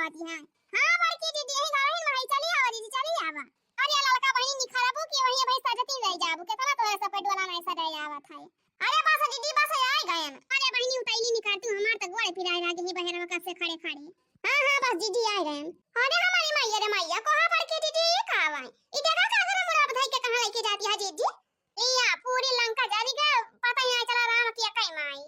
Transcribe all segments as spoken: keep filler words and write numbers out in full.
हाँ, हाँ, बड़की दीदी, यही गाँव में है, चली आवा दीदी, चली आवा। अरे ललका बहिनी निखरबू कि वहीं भाई सजती रह जाबू, केतना तोहरे सब पे डोला नहीं सजाए आवत है। अरे बस दीदी, बस आइ गयन। अरे बहिनी उतैली निखरतू, हमार त गोड़ पिराए लागे ही बहरवा कब से खड़े खड़े। हाँ, हाँ, बस दीदी आइ गयन। अरे हमारी मैया रे मैया, कहाँ बड़की दीदी, ई का आवा है? ई देखा का करे मुराद भाई के कहाँ लेके जाती है दीदी? लिया, पूरी लंका जारी का पता ही नहीं चला राम की कई माई।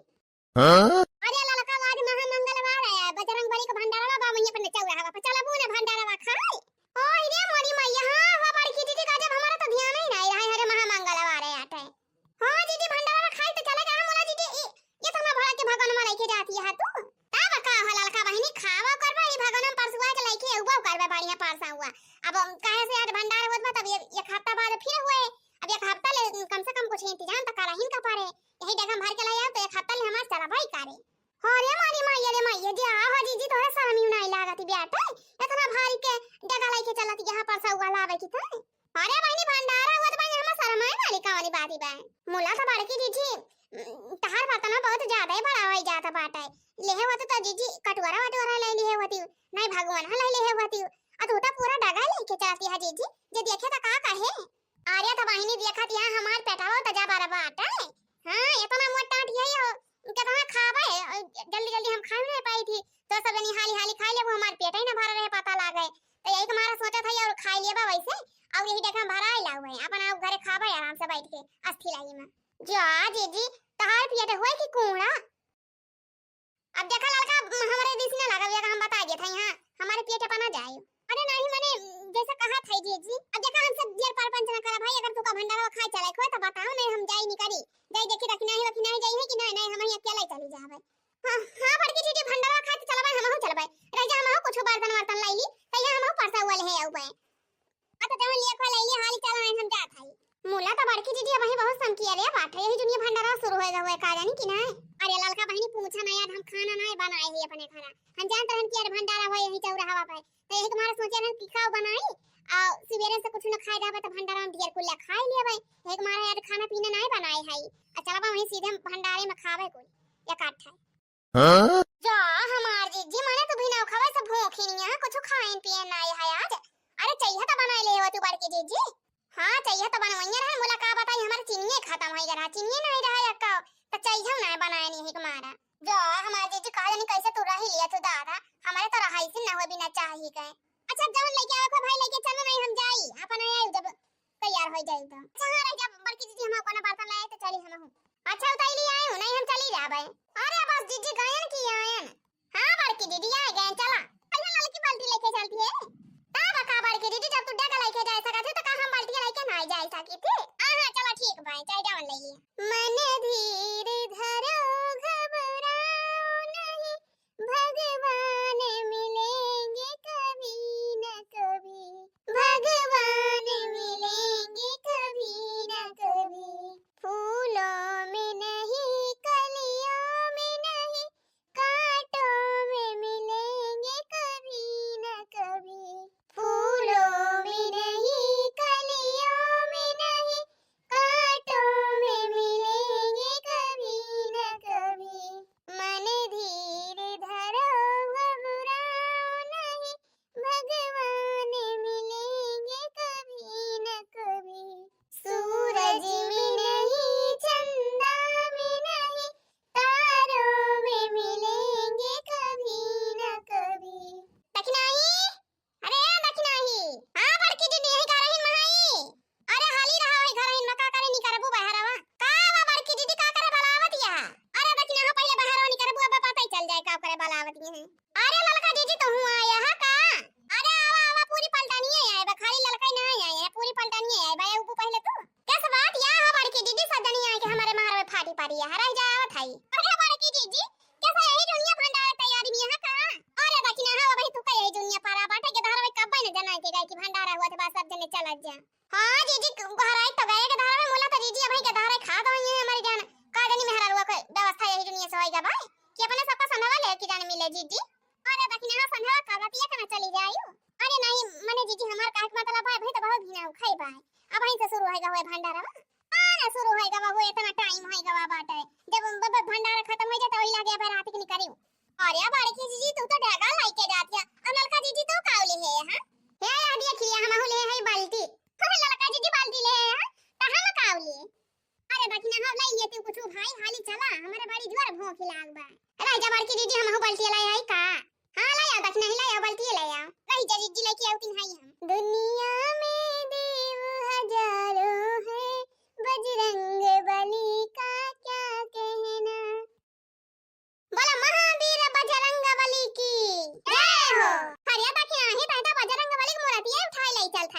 हाँ? अरे ललका, आज महामंगलवार है, बजरंग बली का भंडारा बा, वहीं पर चौराहा बा, चलबू ने भंडारा बा खाए? ओए रे मोरी मैया, हाँ, हो बड़की दीदी का जब हमारा तो ध्यान ही नहीं रहा है, अरे महामंगलवार है आटे। हाँ दीदी, भंडारा बा खाए तो चला जा, मुला दीदी, ई, ये तो ना भड़ा के भगन में लेके जाती है तू। तब का हो ललका बहिनी, खावा करबा, ई भगन में परसुआ के लेके उबा करबा बढ़िया परसा हुआ। अब कहे से आज भंडारा होत बा, तब ये, एक हफ्ता बाद फिर हुए, अब एक हफ्ता ले कम से कम कुछ इंतजाम तो करहिन का पड़े। यही डगम भर के लाई आओ तो एक हफ्ता ले हमार चला भाई करे। अरे मारी माई, अरे माई, ये जे आ हो जीजी, तोहरे शर्म ही नहीं लागत बेटा, इतना भारी के डगा लेके चलत यहाँ पर सौगा लावे की तय। अरे बहिनी, भंडारा हुआ तो बहिनी, हमार शर्म है वाली का वाली बात ही बा। मुला तो बड़की जीजी, उम, तहार बर्तन बहुत ज्यादा ही बड़ा हो जाता बाटे। लेहे होती तो जीजी कटोरा वटोरा ले लिए होती, नहीं भगवान हाँ ले लिए होती। आ तू तो पूरा डगा लेके चलती है जीजी, जे देखे तो का कहे। अरे तो बहिनी देखत यहाँ हमार पेटवा तो जा बड़ा बाटे। हाँ, इतना मोट टाट यही हो, कितना खाबे, जल्दी जल्दी हम खाए नहीं पाई थी, तो सब जनी हाली हाली खाई लेबू, हमार पेट ही ना भरा रहे, पता लागे। तो यही के मारा सोचत है और खाई लेबा वैसे, और यही देखा भरा ही लाऊ है, अपन आओ घरे खाबे आराम से बैठ के अस्थि लाई में। जा जीजी, तहार पेट हुए कि कूड़ा? अब देखा ललका, हमारे दिस ना लगा, हम बता देत है, हाँ, हमारे पेट पर ना जाए। अरे नहीं, मने जैसे कहा था जीजी, अब देखा हम सब दियर परपंच ना करा भाई, अगर तू का भंडारा खाए चले खोए तो बताओ, नहीं हम जाई नहीं करी, जाई देखी रखी नहीं रखी नहीं जाई है कि नहीं, नहीं हम ही अकेले चली जावे। हाँ, हाँ, बड़की जीजी भंडारा खाए तो चलबे, हम हूँ चलबे, रह जा हम हूँ कुछ बर्तन वर्तन लाई ली, तो यहाँ हम हूँ परसा हुआ ले आऊ बे। अच्छा, जवन लिया खोआ लइली, हाली चला, हम जात हई। मुला तो बड़की जीजी अबहीं बहुत समकिया रे बाटे, यही जुनिया भंडारा शुरू होएगा हुए का जानी कि नहीं। अरे ललका बहिनी पूछा ना यार, हम खाना नहीं बनाए ही अपने घरा। हम जानत रहन कि यार भंडारा हुए यही चौराहा पे, तो यही तुम्हारा सोचे रहन कि खाओ बनाई, आ सुबेरे से कुछ न खाए जाबे तो भंडारा में ढेर कुल्ला खाए लेबे। यही तुम्हारा यार खाना पीना नहीं बनाए है, आ चलबा वहीं सीधे भंडारे में खावे कुल इकट्ठा। हाँ? जा हमार जीजी, माने तू भी ना खावे, सब भूखी नहीं है, कुछ खाइन पियन नहीं है आज। अरे चाहिए तो बनाए ले हो तू बड़की जीजी। हाँ चाहिए तो बनवाइए रहे, मुला का बताई हमारे चीनिए खत्म हो गया, चीनिए नहीं रहा अक्का, तो चाहिए ना बनाए नहीं है तुम्हारा। जा हमार जीजी, कहा जानी कैसे तू रही लिया तू दादा, हमारे तो रहाई से ना हो बिना चाहिए के। अच्छा जवन लेके आवे को भाई लेके चलो, नहीं हम जाई, अपन आए जब तैयार हो जाई तो। अच्छा हाँ रह जा बड़की जीजी, हम अपना बर्तन लाए तो चली हम हूँ। अच्छा उताई ले आए हो, नहीं हम चली जाबे। अरे बस जीजी गयन की आयन। हाँ बड़की दीदी आ गए, चला। पहले ललकी बाल्टी लेके चलती है। तब का बड़की दीदी, जब तू डगा लेके जा सकत है तो का हम बाल्टी लेके ना जा सकी थी? हाँ हाँ चला ठीक भाई, चाहे जवन ले लिए। मन धीर धरो घबराओ नहीं, भगवान मिलेंगे कभी न कभी, भगवान मिलेंगे कभी न कभी। फूलों में नहीं, कलियों में नहीं, कांटों में मिलेंगे कभी न कभी। फूलों में नहीं, कलियों में नहीं, कांटों में मिलेंगे कभी न कभी। मन धीर धरो, घबराओ नहीं, भगवान मिलेंगे कभी न कभी। सूरज में नहीं, चंदा में नहीं, तारों में मिलेंगे कभी न कभी। दखिनाही, अरे दखिनाही, हाँ बड़की दीदी यही घर ही में हई। अरे हाली रहा है घर ही में, का करे नहीं करबू बहरवा। का बा बड़की दीदी, का करे बलावत या? अरे दखिनाहा पहले बहरवा नहीं करबू, अब पता ही चल जाए का करे बलावत ये है। अरे ललका जीजी तो हुआ आया है का? अरे आवा आवा, पूरी पलटनिए आए बा, खाली ललका ही नहीं आए है, पूरी पलटनिए आए बा। उबू पहले तू। कैसे बात या हो बड़की जीजी, सब जनी आए के हमारे मार में फाटी पारी है, रह जा आवत है। अरे बड़की जीजी, कैसे यही दुनिया भंडार तैयारी में है का? अरे दखिनाहा भाई, तू का यही दुनिया पारा बाटे के धारा भाई कब्बे न जना के गए कि भंडारा हुआ थे बा, सब जने चलत जा। हाँ जीजी, क-, गोहराई तो गए के धारा में, मुला तो जीजी अबही के धारा खा दो ये हमारी जान। का जानी मेहरा रुआ कोई व्यवस्था यही दुनिया से होएगा भाई, कि अपने सबका संधवा ले कि जाने मिले जीजी। अरे दखिनाहा संधवा का रातिया के ना चली जायू। अरे नहीं, मने जीजी हमार काहे के मतलब है, अबही तो बहुत घिना खाई बा। अबही से शुरू होएगा हुए भंडारा। हाँ ना शुरू होएगा बा, हुए इतना टाइम होएगा बा बाटे। जब ब-, ब-, भंडारा खत्म हो जाता वही लागे अब रात के निकली। अरे बड़की जीजी, तू तो डगा लाइके जातिया। अब ललका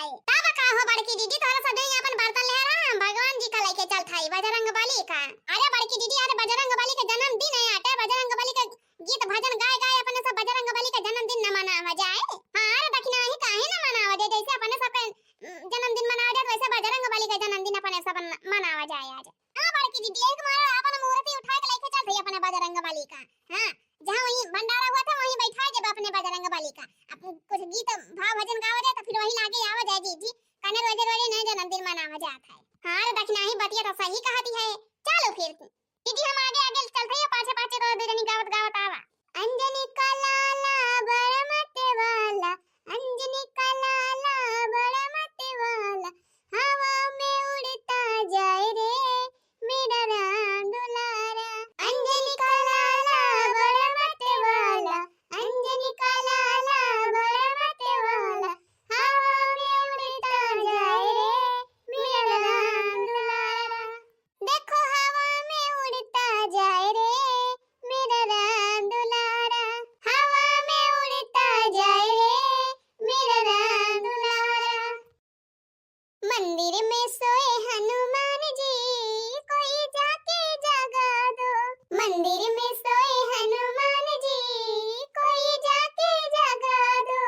तब का हो बड़की दीदी, तोहरा सब जनी आपन बर्तन ले रहा, हम भगवान जी का लेके चलत हई, बजरंग बली का। अरे बड़की दीदी, अरे बजरंग बली के जन्मदिन है, आटे बजरंग बली के गीत भजन गाय गाय अपने सब बजरंग बली के जन्मदिन न मनावा जाए। हाँ, अरे दखिनही काहे न मनावा जाए, जैसे अपने सबके, उम, जन्मदिन मनावा जाए, वैसे बजरंग बली के जन्मदिन अपने सब न-, मनावा जाए आज। हाँ बड़की दीदी, एक मारो आपन मूर्ति उठा के लेके चलत हई अपने बजरंग बली का। हाँ, जहाँ वहीं भंडारा हुआ था, वहीं बैठा देबा अपने बजरंग बली का। अब कुछ गीत भाव भजन गावा जाए तो फिर वहीं लागे आवा जाए जी, जी। कने रोजे रोजे नए जन्मदिन मनावा जात है। हाँ, तो दखिनही बतिया तो सही कहती है। चलो फिर, दीदी हम आगे आगे चलत हई, पाछे पाछे तो दू जनी गावत गावत आवा। अंजनी का लाला बड़ा मत वाला, अंजनी का लाला बड़ा मत वाला, हवा में उड़ता जाए रे मेरा राम दुलारा। अंजनी का लाला बड़ा मत वाला, अंजनी का लाला बड़ा मत वाला, हवा में उड़ता जाए रे मेरा राम दुलारा। देखो हवा में उड़ता जाए रे मेरा राम दुलारा, हवा में उड़ता जाए रे मेरा राम दुलारा। मंदिर में सोए हनुमान जी, कोई जाके जगा दो। मंदिर में सोए हनुमान जी, कोई जाके जगा दो।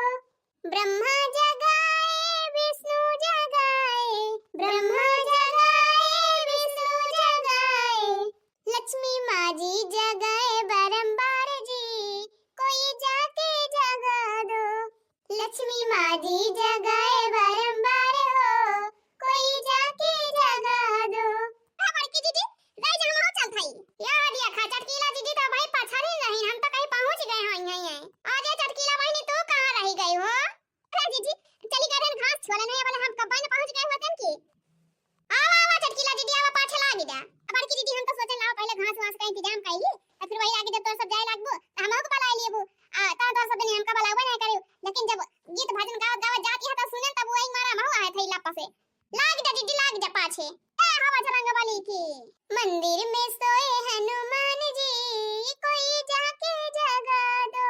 ब्रह्मा जगाए, विष्णु जगाए, ब्रह्मा जगाए, विष्णु जगाए, लक्ष्मी माँ जी जगाए बारंबार जी, कोई जाके जगा दो। लक्ष्मी माँ जी जगाए बारंबार हो, कोई जाके जगा दो। हाँ बड़की दीदी, गई जहाँ हम चलत हई। या देखा चटकीला दीदी तो भाई पछाड़ी नहीं, हम तो कहीं पहुँच गए हैं, यहीं हैं। अरे चटकीला बहिनी तू कहाँ रही गई हो? अरे जीजी, चली गए रहन घास छोले नहीं, बोले हम कब न पहुँच गए होते कि। आवा, आवा, चटकीला दीदी, आवा, पाछे लागी जा। अब बड़की दीदी, हम तो सोचे लाओ पहले घास वास का इंतजाम कर ली, तो फिर वही आगे जब तोर सब जाए लागबो, तो हमहू को बुला लेबो। आ, तो तोर सब जने हमका बुलावे नहीं करियो, लेकिन जब गीत भजन गावत गावत जाती है, तो सुनन तब वही मारा हमहू आए थे लपा से। लाग जा दीदी, लाग जा पाछे। ए हो बजरंग बली की। मंदिर में सोए हनुमान जी, कोई जाके जगा दो।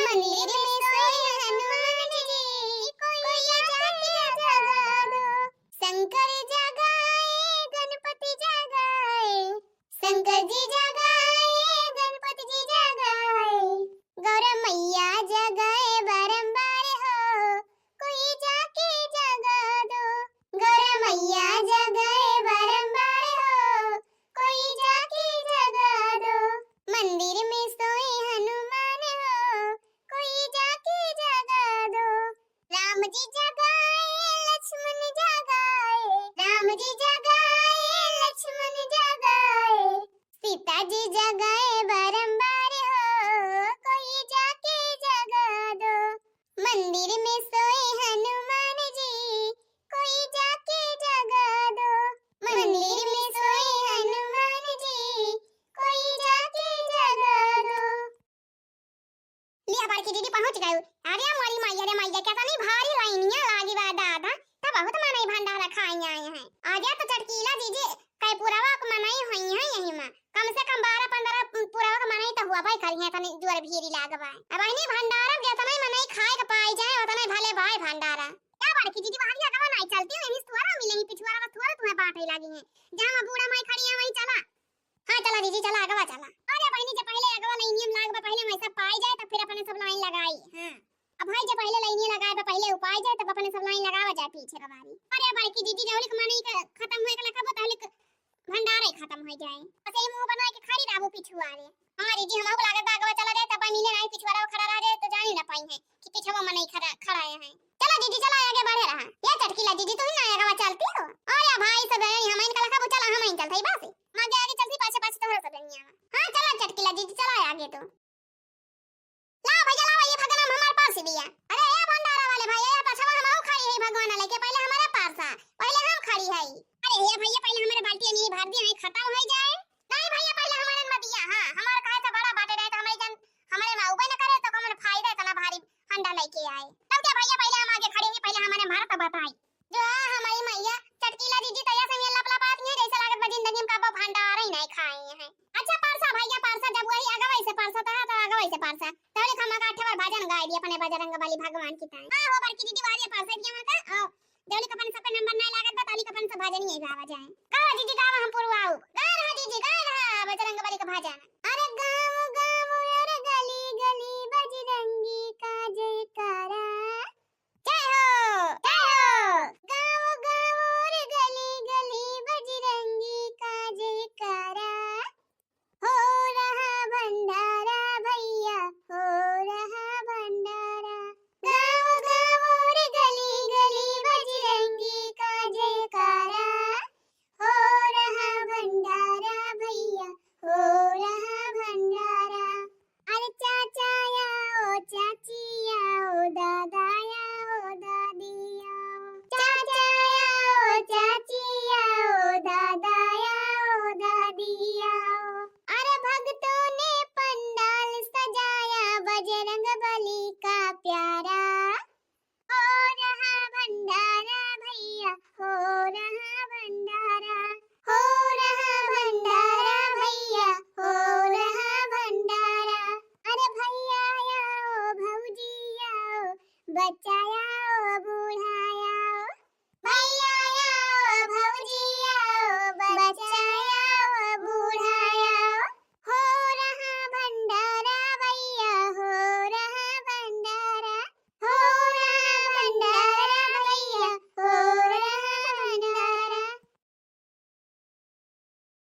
मंदिर में सोए हनुमान जी, कोई जाके जगा दो। शंकर जगाए, गणपति जगाए, शंकर जी जगाए, गणपति जी जगाए, गौरा मैया जगाए बारंबार हो, कोई जाके जगा दो। गौरा मैया जगाए बारंबार हो, कोई जाके जगा दो। मंदिर में सोए हनुमान हो, कोई जाके जगा दो। राम जी जगाए, लक्ष्मण जगाए, राम जी जगाए, लक्ष्मण जगाए, सीता जी जगाए बारंबार हो, कोई जाके जगा दो। मंदिर में सोए हनुमान जी, कोई जाके जगा दो। मंदिर में सोए हनुमान जी, कोई जाके जगा दो। लिया बड़की दीदी पहुँच गए। अरे मोरी मैया रे मैया, कितनी भारी लाइनिया लागी बा दादा। त बहुत मनई भंडारा खाई आए हैं। आजा तो चटकीला दीदी, कई पुरवा के मनई होई हैं यही में। कम से कम बारह पन्द्रह पुरवा के मनई तो हुआ भाई करी हैं, तनी जोर भीरी लाग बा। अब इन्हीं भंडारा में जितना मनई खाए के पाई जाए, उतना भले भाई भंडारा। क्या बड़की दीदी, बाहर ही अगवा नहीं चलती हो, इन्हीं थोड़ा मिलेंगी, पिछुआरा बस थोड़ा तुम्हें बांटे लागी हैं। जहाँ बूढ़ा माई खड़ी है, वहीं चला। हाँ, चला दीदी, चला, अगवा चला। अरे बहिनी, जे पहले अगवा लाइनिया में लाग बा, पहले वैसा पाई जाए, तब फिर अपने सब लाइन लगाई। हाँ, अब भाई, जे पहले लाइनिया लगाए बा, पहले उपाय जाए, तब अपने सब लाइन लगावा जाए पीछे का बारी। अरे बड़की दीदी, जौलिक मनई के खत्म होए के लखा बा, तौलिक भंडारे खत्म हो जाए। बस यही मुंह बनाए के खड़ी रहबो पिछुआरे। हाँ दीदी, हमहू को लागत बा अगवा चला जाए, तब मिले नहीं, पिछुआरा खड़ा रह जाए, तो जानी ना पाई है कि पिछवा मनई खड़ा, खड़ा है। चला दीदी, चला आगे बढ़े रहा। ये चटकीला दीदी, तू ही ना अगवा चलती हो। अरे भाई, सब यही हम इनका लखा बा, चला हम इन चलते ही बस। आगे आगे चलती, पाछे पाछे तोहरा सब जनिया। हाँ, चला चटकीला दीदी, चला आगे तू। लाओ भैया, लाओ, ये भगवान हमारे पास ही दिया। अरे ए भंडारा वाले भाई, ए पछवा हम आऊ खड़ी है भगवान लेके, पहले हमारे पारसा, पहले हम खड़ी है। अरे ए भैया, पहले हमारे बाल्टी में भर दिया, नहीं खत्म हो जाए। नहीं भैया, पहले हमारे में दिया। हाँ, हमारे कहे तो बड़ा बाटे रहे तो हमारे जन, हमारे में उबे न करे तो कौन फायदा इतना भारी हंडा लेके आए। तब क्या भैया, पहले हम आगे खड़े हैं, पहले हमारे मारा तो बताई। जो है हमारी मैया चटकीला दीदी तैया से मिल लपलपात नहीं, जैसे लागत बा जिंदगी में कबो भंडारा ही नहीं खाए हैं। अच्छा पारसा भैया, पारसा जब वही अगवई से पारसा तो है, तो अगवई से पारसा। तौले खमा का अठे बार भजन गाए दी अपने बजरंग बली भगवान की ताई। हाँ हो बड़की दीदी, वारिया पारसा दिया मका। आओ, जौली कपन सबके नंबर नहीं लागत बा, तौली कपन सब भजन ही गावा जाए। गावा जीजी गावा, हम पुरवाऊ। गा रहा जीजी, गा रहा बजरंग बली का भजन। अरे गाँव गाँव, अरे गली गली बजरंगी का जयकारा। जय हो, जय हो। गाँव गाँव, अरे गली गली बजरंगी का जयकारा। हो रहा भंडारा भैया, हो रहा भंडारा। गाँव गाँव रे गली गली बजरंगी का जयकारा। हो रहा भंडारा भैया, हो रहा भंडारा। अरे चाचा आओ, चाची आओ, दादा आओ, दादी आओ। चाचा आओ, चाची आओ, दादा आओ, दादी आओ। अरे भक्तों ने पंडाल सजाया, बजरंग बली का प्यारा। हो रहा भंडारा भैया, हो रहा भंडारा। हो रहा भंडारा भैया, हो रहा भंडारा। अरे भैया आओ, भौजी आओ, बच्चा